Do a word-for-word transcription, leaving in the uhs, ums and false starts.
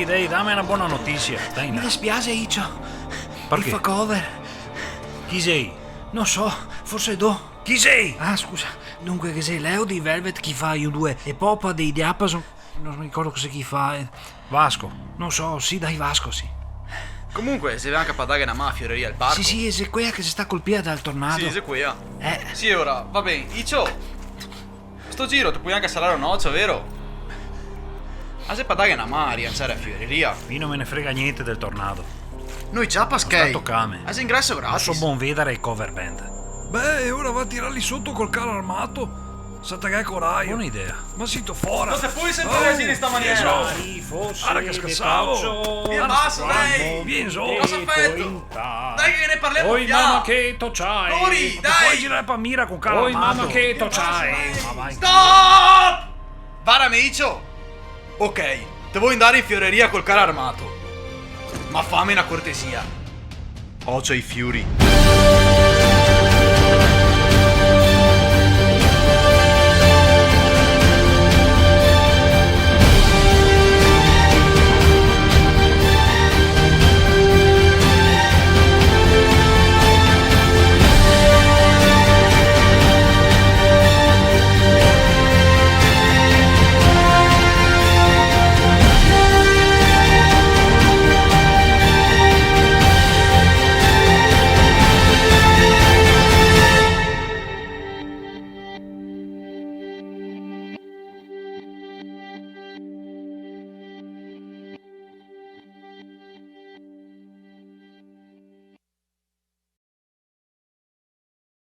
Dai, dame na bona notisia, dai, Me dai. dispiase, Icio. Parché? I fa cover. Chi sei? No so, forse do. Chi sei? Ah, scusa. Dunque, ghe xe Leo dei Velvet che i fa, i due, e Popa dei Diapason. No me ricordo cosa che i fa, eh. Vasco. No so, sì, dai, Vasco, sì. Comunque, se ve anca par darghe na man a fioreria al parco. Sì, sì, xe quea che xe sta colpia dal tornado. Sì, xe quea. Eh. Sì, ora, va ben. Icio, sto giro te pol anca sarar un ocio, vero? Ma xe par darghe na man a rianciar a fioreria. Mi no me ne frega gnente del tornado. No i ciapa schei. Sta tocame. A xe ingreso gratis. No so bon vedar i cover band. Beh, e ora va a tirarli soto col caro armato? Se te ga corajo. Bona idea. Ma sito fora? No te pol sempre reagir in sta maniera. Vien zo. Ara che scasavo. Vien, basta, dai. Vien zo. Cosa feto? Dai che ne parlemo. Oi, mama, che tociai. Cori, dai. No te pol girar par mira col caro armato. Oi, mama, che tociai. Ma vai. Stop! Vara, me dicio. Ok, te vol ndar in fioreria col caro armato. Ma fame na cortesia. Ocio ai fiori.